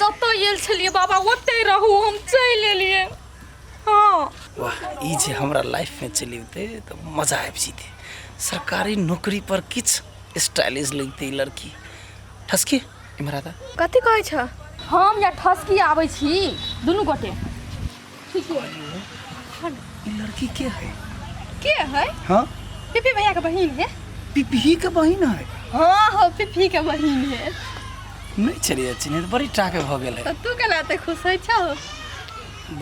जतऽ गेल छलियै बाबा ओतै रहू हम चलि एलियै हँ वाह ई जे हमरा लाइफमे चलि अबितै तऽ मजा आबि जैतै सरकारी नौकरी पर किछु स्टाइलिश लगतै ई लड़की ठसकी इम्हर आता कथी कहै छ हम या ठसकी आबै छी दुनू गोटे ठीक है ई लड़की के है के है हाँ पिपी भैया के बहिन है पिपही के बहिन है हाँ हो पिपी के बहिन है नहि चलिए चिन्ह तऽ बड़ी टाके भऽ गेल है तऽ तू केना एते खुश होइ छौ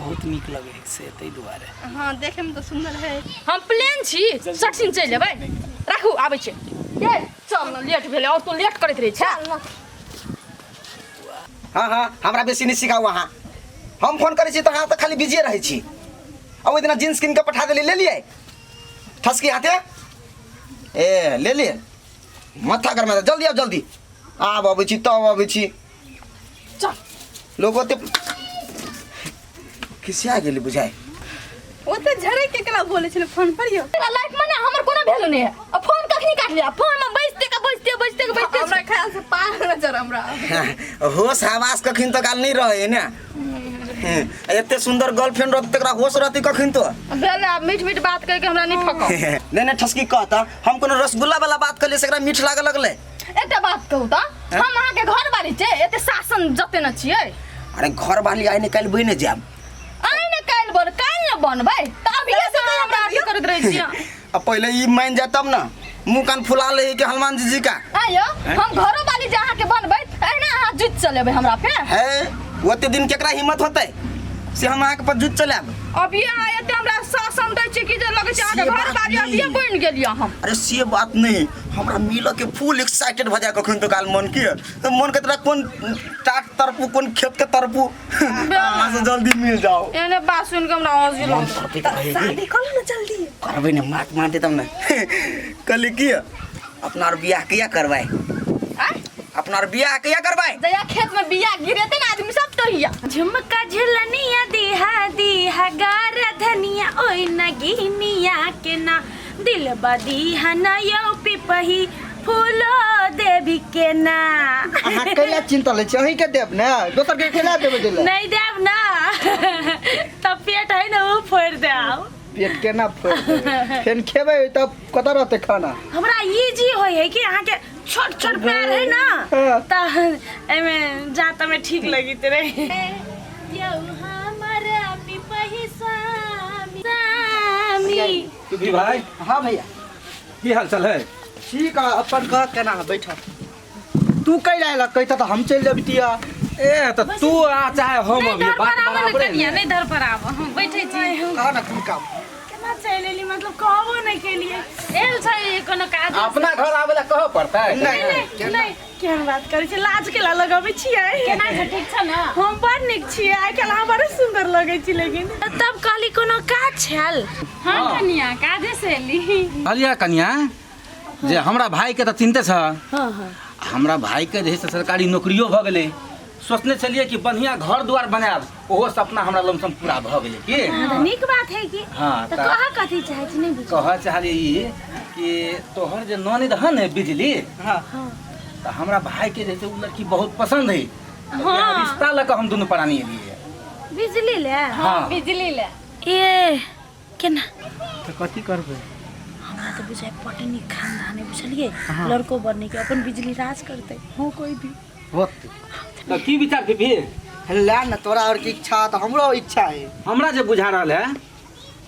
बहुत नीक लगे है से ताहि दुआरे हाँ देखे में तो सुंदर है हम प्लेन छी सटसिन चलि जेबै राखू आबै छी ये चल न लेट भेलै और तू लेट करैत रहै छै हाँ हाँ हमरा बेसी नहि सिखाउ अहाँ हम फोन करै छी तऽ अहाँ तऽ खाली बिजिए रहै छी आ ओहि दिना जींस कीन कऽ पठा देली लेलियै ठसकी हाथे ए लेलियै माथा गरमा दे जल्दी आउ जल्दी आब अबै छी तब अबै छी चल लोग ओते खिसिया गेली बुझाइ ओते झड़ै के केना बोलै छलै फोन पर यौ तोरा लाइफ में ना हमर कोनो वैल्यू नहीं है आ फोन कखनी काट लिया फोन में बैसते के बैसते बैसते के बैसते हमरा ख्याल से पार नजर हमरा होश हवास कखन तक आल नहीं रहे ने एते सुंदर गर्लफ्रेंड रहत तकरा होश रहती कखन तो भेल आब मीठ मीठ बात कह के हमरा नहीं फकाओ नहीं नहीं ठसकी कहता हम कोनो रसगुल्ला वाला बात करलिए से एकरा मीठ लागऽ लगलै एकटा बात कहू तऽ हम अहाँके घर वाली छियै एते शासन जते न छियै अरे घर वाली आइ ने काल्हि बनि जायब आइ ने काल्हि बन काल्हि ने बनबै तऽ अभिये से अहाँ हमरा अथी करैत रहै छियै आ पहिले ई मान जाय तब ने मुंह कान फुला ले कि हनुमान जी जी का आइयो हम घरो वाली जे अहाँके बनबै एहिना अहाँ जुति चलेबै हमरा फेर है ओते दिन केकरा हिम्मत होतै से हम अहाँके पर जुट चलायब अभी अहाँ एते हमरा शासन दै छियै कि जे लगै छै अहाँके से घर बात वाली नहि। अभिये बनि गेलियै हम अरे से बात नहीं हमरा मिलऽ के फुल एक्साइटेड भऽ जाय कखन तो काल मन के तो मन के तोरा कोन टाट तरपू कोन खेत के तरपू अहाँ से जल्दी मिल जाओ एहने बात सुनि के हमरा हँसी मन लगै तड़पैत रहै शादी कर ना जल्दी करबै ने मात मानते तब ने कहली की अपना आर बियाह किया करबै आँय? अपना आर बियाह किया करबै जहिया खेत में बिया गिरेते ना आदमी सब तहिया झुमका झुलनिया दीहा दीहा गार धनिया ओइ नगिनिया के ना दिल बदीहा न यौ पिपही फूलो देवी के ना अहाँ कैला चिंता लै छी अहीं के देब ने दोसर के केना देबै दै नहीं देब ना तब पेट है ना वो फोड़ देब पेट केना फोड़ि देबै फेन खेबै तब कतऽ रहतै खाना हमरा इजी होय है कि अहाँ के छोट छोट पैर है ना हाँ। त एमे जाता में ठीक लगित रहे यौ हमर पिपही स्वामी स्वामी की भाई हाँ भैया की हाल चाल है ठीक है अपन कह केना है बैठ तू कैला आयल कहता तऽ हम चलि जबतिया ए तऽ तू आ चाहे हम नहीं अभी धर बात पर आबो बराबरे ने कनिया ने नहीं धर पर आबो हम बैठे छी कह ना कोन काम केना चलि एली मतलब कहबो नहीं केलिए एल छै कोनो काज अपना घर आबे ला कहऽ पड़तै नहीं नहीं नहीं केहन बात करै छी लाज केला लगबै छियै केना छै ठीक छ ने हम बड़ नीक छियै आइ काल्हि अहाँ बड़ सुन्दर लगै छी लेकिन तब कहली कोनो काज छल हाँ कनिया काजे से एली कहलियै कनिया जे हमरा भाई के तऽ चिन्ते छ हाँ हाँ हमरा भाई के जे है से सरकारी नौकरियो भऽ गेलै सोचने छलियै कि बढ़िआँ घर दुआर बनायब ओहो सपना हमरा लमसम पूरा भऽ गेलै की हाँ, तऽ नीक बात है कि हाँ, तऽ तऽ- कह कथी चाहै छी नहि बुझ कहऽ चाहलियै ई कि तोहर जे ननद हन ने बिजली हाँ तऽ हमरा भाई के जे छै उ लड़की बहुत पसंद है हाँ। रिश्ता लऽ कऽ हम दुनू प्राणी एलियै बिजली ले हाँ बिजली ले ए केना तऽ कथी करबै हमरा तऽ बुझाइ बड्ड नीक खानदान है बुझलियै लड़को बड़ नीक है, अपन बिजली राज करतै हो कोई भी होत तऽ की विचार फीफी ले ने तोरा और के इच्छा तऽ हमरो इच्छा है हमरा जे बुझा रहल है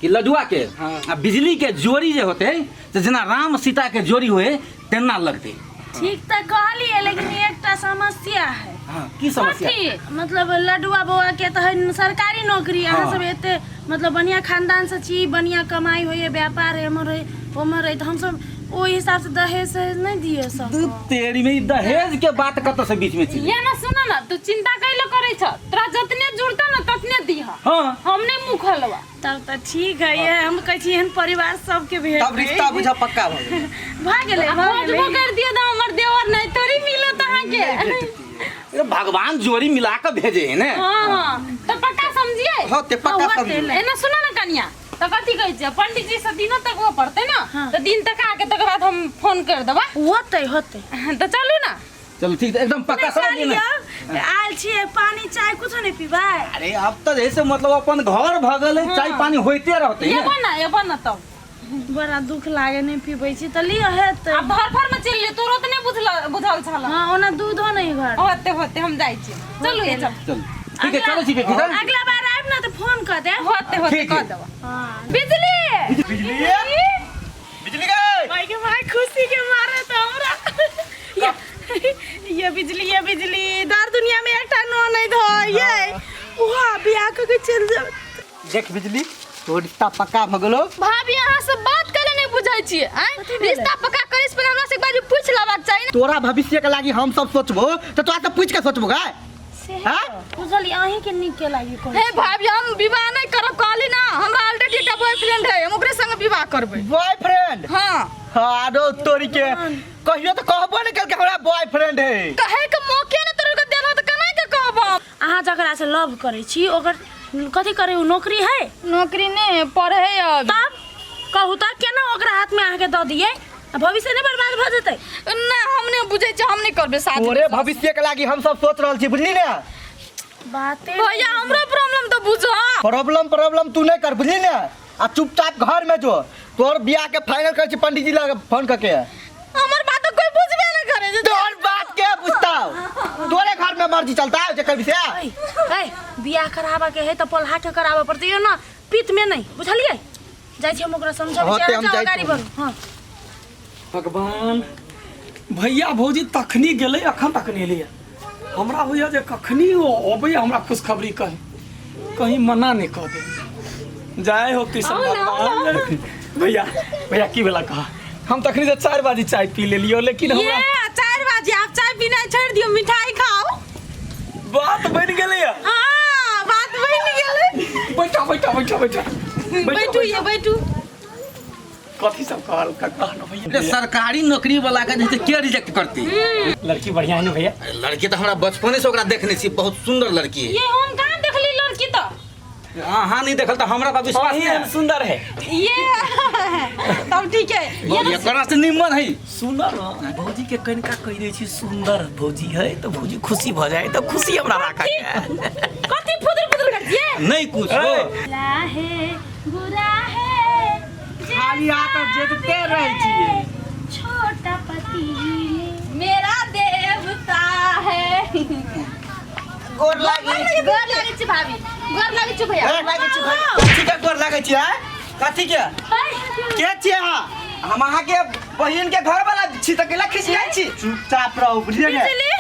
कि लडुआ के हाँ। आ बिजली के जोड़ी जे होते तऽ जेना राम सीता के जोड़ी होए तेना लगते ठीक तऽ कहलियै लेकिन एकटा समस्या है हाँ की समस्या कथी मतलब लडुआ बौआ के तऽ है सरकारी नौकरी अहाँ हाँ। सब एते मतलब बढ़िया खानदान से छी बढ़िया कमाई होइए व्यापार है एमहर है ओमहर है तऽ हमसब ओहि हिसाब से दहेज सहेज नहि दिए सब दू तेरी में ई दहेज के बात कतऽ से बीच में चलि ये ना सुन ना तू चिंता कैलो करै छ तोरा जतने जुड़ता ना ततने दीह हाँ हम नहीं मुँह खोलबा तब तऽ ठीक है ये हम कहै छी एहन परिवार सबके भेट तब रिश्ता बुझा पक्का भऽ गेल भऽ गेलै भऽ खोजबो गेलै कर दियो तऽ हमर देवर नहीं थोड़ी मिलत अहाँके अरे भगवान जोड़ी मिला के भेजे है ने हाँ हाँ तऽ पक्का समझिए हाँ ते पक्का हाँ, समझू एना सुनो ना कनिया तऽ कथी कहै छियै पंडित जी से दिनो तक वो पड़तै ना हाँ। तऽ दिन तक आके तकर बाद हम फोन कर देबा होतै होतै तऽ चलू ना चलू ठीक एकदम पक्का समझ नहीं ने आयल छियै पानी चाय कुछो नहीं पीबै अरे अब तो जैसे मतलब अपन घर भऽ गेलै चाय पानी होइते रहतै ने एबो ना एबो ना तब बड़ा दुख लागे नहीं पीबै छी तऽ लिअ हेतै आब धरफर में चलि लियौ तोरो तऽ नहि बुझल बुझल छल हाँ ओना दूधो नहीं घर होते होते हम जाइ छी चलू ये चल चलू ठीक है चलो ठीक है ठीक है अगला बार आयब ना तऽ फोन कऽ देब होते होते ठीक कह है। देबो हाँ बिजली बिजली बिजली गई भाई के भाई खुशी के मारे तो हमरा ये बिजली ये बिजली दर दुनिया में एकटा नो नहीं धो ये वहाँ बियाह कऽ के चलि जाब देख बिजली तोर रिश्ता पक्का भ गेलो भाभी अहाँ सब बात करे नहीं बुझै छियै आँय रिश्ता पक्का करे से पहिले हमरा से एक बार पूछ लेबाक चाही ने तोरा भविष्य के लागी हम सब सोचबो तो तोरा से पूछ के सोचबो गा हाँ? बुझलियै अहीं के नीक के लागी कहै हे भाभी हम विवाह नहीं करब कहली ना हमरा ऑलरेडी एकटा बॉयफ्रेंड है हम ओकरे संग विवाह करबै बॉयफ्रेंड हाँ हाँ रो तोरी के कहियो तो कहबो नहीं कल के हमरा बॉयफ्रेंड है कहे के मौके ने तोरा के देलहो तऽ केना के कहब हम? अहाँ जकरा से लव करै छी ओकर कथी करै ओ नौकरी है नौकरी नहीं पढ़े अभी तब कहू तऽ केना ओकरा हाथ में अहाँके दऽ दियै आ भविष्य नहि बर्बाद भऽ जेतै ना हम नहीं बुझै छी हम नहीं करबै शादी तोरे भविष्य के लागी हम सब सोच रहल छी बुझली ने बाते भैया हमरो प्रॉब्लम तो बुझो प्रॉब्लम प्रॉब्लम तू नहीं कर बुझली ने आ चुपचाप घर में जो तोर बियाह के फाइनल कर छी पंडित जी लग फोन करके हमर बात तो कोई बुझबे नहीं करे जे तोर बात के बुझता तोरे घर में मर्जी चलता है जेकर विषय ऐ ऐ बियाह कराबऽ के है तऽ पलहा के कराबऽ पड़तै यो ना पीत में नहीं बुझलियै जाइ छी हम ओकरा समझाबै हाँ, छी ते अहाँ हम जाउ जाइ गाड़ी छी। भरू हाँ भगवान भैया भौजी तखनी गेलै अखन तक नहि एलैए हमरा होइए जे कखनी ओ अबैए हमरा खुशखबरी कहे कहीं मना नहि कऽ दे जाय हो कृष्ण भगवान भैया भैया की भेला कहा हम तखनी से 4 बाजी चाय पी लेलियो लेकिन ये हमरा 4 बाजे आप चाय पीना छोड़ दियो मिठाई खाओ बात बनि गेलैए हाँ बात बन गेलै बैठा बैठा बैठा बैठा बैठू ये बैठू कथी सब कहल कहल भैया अरे सरकारी नौकरी वाला के जे छै के रिजेक्ट करती लड़की बढ़िया है ने भैया अरे लड़की तऽ हमरा बचपने से ओकरा देखने छी बहुत सुंदर लड़की है ये हम कहाँ देखली लड़की तो अहाँ नहीं देखल तऽ हमरा पर विश्वास अहीं नहीं एहन सुंदर है ये तब ठीक है है एकरा से निमन है सुनर भौजी के कनिका कहि दै छी सुंदर भौजी है तऽ भौजी खुशी भऽ जाए तऽ खुशी हमरा राखऽ के है। कथी फुदुर फुदुर कर दिए नहीं कुछ हो ला है बुरा है खाली हाथ जेतते रहै छियै छोटा पति मेरा देवता है गोर लागी गोर लागै छी भाभी गोर लागै छी भैया गोर लागै छी भाई कथी के गोर लागै छियै कथी के के छियै अहाँ हम अहाँ के बहिन के घर वाला छी तऽ केला खिसियाइ छी चुपचाप रहू बुझलियै ने बिजली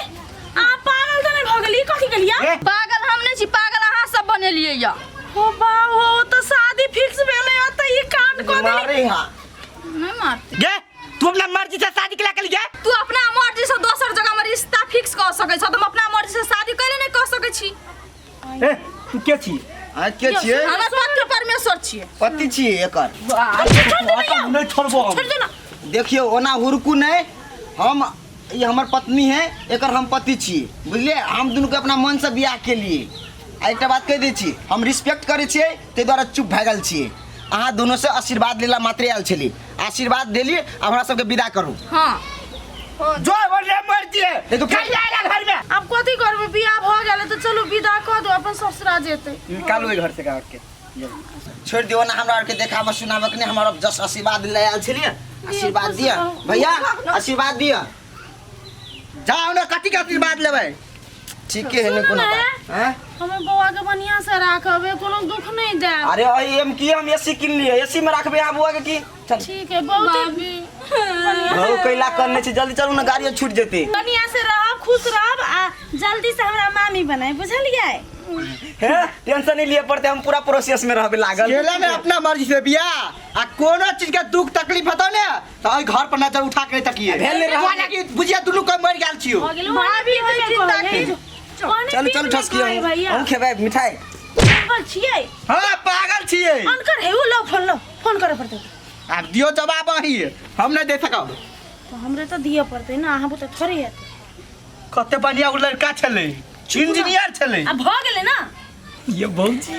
अहाँ पागल तऽ नहि भऽ गेली कथी केलियै ए, पागल हम नहीं छी पागल अहाँ सब बनेलियै या हो बा हो तऽ शादी फिक्स भेलै हँ तऽ ई कांड कऽ देली मारे हाँ नहीं मारते गे तू अपना मर्जी से शादी केला केली गे तू अपना मर्जी से दोसर जगह में रिश्ता फिक्स कर सकै छ तऽ हम अपना मर्जी से शादी कैले नहीं कर सकै छी ए तू के छी अहाँ के छियै हमरा पत्र परमेश्वर छियै पति छियै एकर नहीं छोड़बो हम छोड़ दे ना देखियौ ओना हुरकू नहि हम ई हमर पत्नी है एकर हम पति छी बुझलियै हम दुनूके अपना मनसँ बियाह केलियै आ एकटा बात कहि दै छी हम रिस्पेक्ट करै छियै ताहि दुआरे चुप भए गेल छियै अहाँ दुनूसँ आशीर्वाद लेला मात्रे आयल छली आशीर्वाद देली आ हमरा सबके विदा करू हाँ जो बढ़िया मर्जी है देखो कहिया आएगा घर में आब कथी करबै बियाह भऽ गेलै तऽ चलू विदा कऽ दू अपन ससुरा जेतै निकालू एहि घर से गाँव के छोड़ि दियौ ना हमरा आरके देखाबऽ सुनाबऽ के नहि हमरा जस्ट आशीर्वाद ले आयल छलियै आशीर्वाद दिअ भैया आशीर्वाद दिअ जाओ ना कथी के आशीर्वाद लेबै ठीके है नहि सुनू कोनो ने। बात हैं? हमर बौआ के बढ़िया से राखब कोनो दुख नहीं देब अरे एम की हम एसी किन लिए एसी में रखबे अहाँ बुआ के की चल ठीक है बहुत बहु कैला करने छी जल्दी चलू ना गाड़ी छूट जेते बढ़िया से रहब खुश रहब आ जल्दी से हमरा मामी बनाए बुझलियै हे टेंशन नहीं लिए पड़ते हम पूरा प्रोसेस में रहबे लागल केला में अपना मर्जी से बियाह आ कोनो चीज के दुख तकलीफ हेतौ ने तऽ एहि घर पर नजर उठा के नहीं तकिए भेल नहि रहल। तोरा लागी बुझिया दुनू के मरि गेल छियो भऽ गेलै भाभी के चिंता चलू चलू ठसकी हम खेबै मिठाई पागल छियै हाँ पागल छियै अनकर हे उ लो फोन लो फोन करे पड़तै आब दियो जवाब अहीं हम नहीं दे सकब तऽ हमरे तऽ दिअ पड़तै ने अहाँ बुते थोड़े हेतै कते बढ़िया उ लड़का छलै इंजीनियर छलै आ भऽ गेलै ना ये भौजी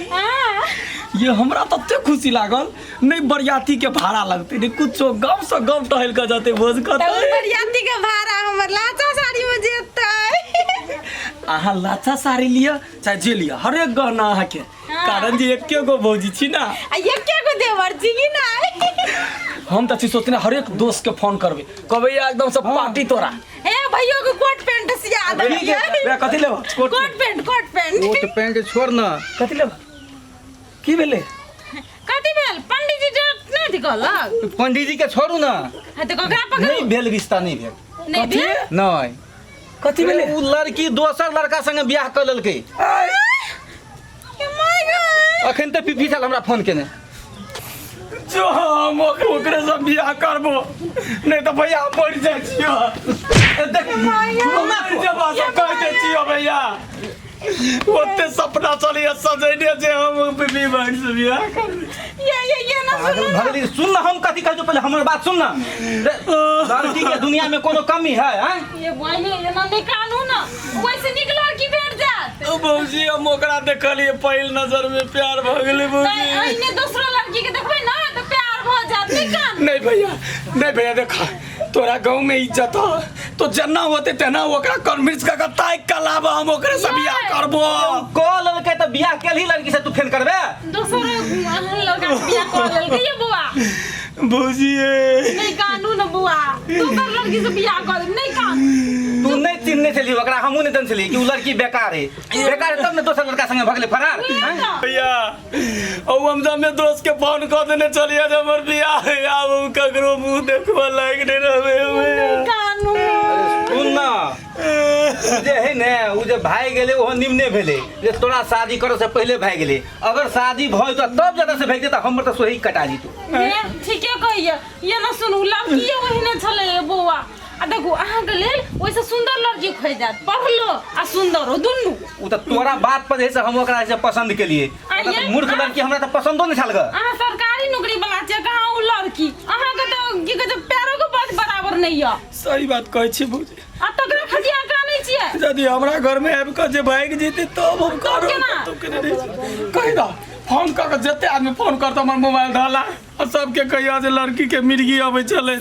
ये हमरा तते खुशी लागल नहीं बरियाती के भाड़ा लगते नहीं कुछो गांव से गांव टहल के जते भोज तऽ करते बरियाती के भाड़ा हमर लाचा साड़ी में जेतै अहाँ लाचा साड़ी लिअ चाहे जे लिअ हरेक गहना अहाँके कारण जे एके गो भौजी छी ना। आ एके गो देवर छी कि नहीं? हम तऽ छी सोचने हरेक दोस्त के फोन करबै कहबै एकदम से पार्टी तोरा। हे भैयो के कोट पैंट सिया दे। बे कथी लेबो? Coat pant, coat pant. Coat pant छोड़ ना। कथी लेबो? की भेलै? कथी भेल? पंडित जी डेट नहीं थी कहलक? पंडित जी के छोड़ू ना। हाँ तो ककरा पकड़ू? नहीं भेल रिश्ता, नहीं भेल। नहीं भेल? नहीं। कथी भेलै? उ लड़की दोसर लड़का संगे बियाह कर लेलकै। अखन तऽ पीपी साल हमरा फोन केने। जो हम ओकरे से बियाह करबो नहीं तो भैया हम मर जाइ छियो। देख मर जेबा से कह दै छियो भैया। ओते सपना चलिए सजैने जे हम बीबी बहन से बियाह करबै। ये ये ये ना पागल भगली सुन ना, हम कथी कहै छौ पहिले हमर बात सुन ना। लड़की के दुनिया में कोनो कमी है हैं? ये बोले ये ना नहीं कानून ना वैसे निक लड़की भेट जात। ओ भौजी हम ओकरा देखलिए पहिल नजर में प्यार भ गेलै भौजी। अइने दोसरो लड़की के देखबै ना तो प्यार भ जात। नहीं कान नहीं भैया, नहीं भैया देखा तोरा गांव में इज्जत हो तो जना होते तेना ओकरा कन्विंस कर के ताक के लाब हम ओकरे से बियाह करबो। कह लेलकै तऽ बियाह केलही लड़की से तू फेन करबे? दोसर लड़का से बियाह कर लेलकै ये बुआ। भौजी नहीं कानून बुआ दोसर लड़की से बियाह कर नहीं कान। तू नहीं चिन्हने छली ओकरा, हमहूँ नहीं जन छली कि उ लड़की बेकार है, बेकार है तब ने दोसर लड़का संगे भगले फरार। भैया औ हम जब दोस्त के फोन कर देने चलिए जे हमर बियाह है आब हम ककरो मुंह देखबो लायक नहीं रहबे भैया। कानून सुन ना जे है ने उ जे भाग गेलै ओहो निमने भेलै जे तोरा शादी करे से पहिले भाग गेलै। अगर शादी भऽ जेतौ तब जतऽ से भागि जेतौ हमर तऽ सोही कटा जेतौ। ठीके कहैया ये ना सुनू लड़की ओहिने छलै बौआ। आ देखू अहाँके लेल ओहिसँ सुन्दर लड़की खोजि जायत, पढ़लो आ सुन्दरो दुनू। उ तऽ तोरा बात पर जे से हम ओकरा से पसंद केलिए। मूर्ख लड़की हमरा तऽ पसंदो नहि छल ग। अहाँ सरकारी नौकरी वाला छियै कहाँ उ लड़की अहाँके तऽ की कहै छै पैरो के बात बराबर नहि यऽ। सही बात कहै छी भौजी। आ तकरा खातिर अहाँ कानै छियै? यदि हमरा घर में आबि कऽ जे भागि जेतै तब हम करब। तब केना रहै छी? कहि दऽ फोन कऽ के जते आदमी फोन करतौ हमर मोबाइल धला आ सबके कहिया जे लड़की के मिर्गी अबै छलै।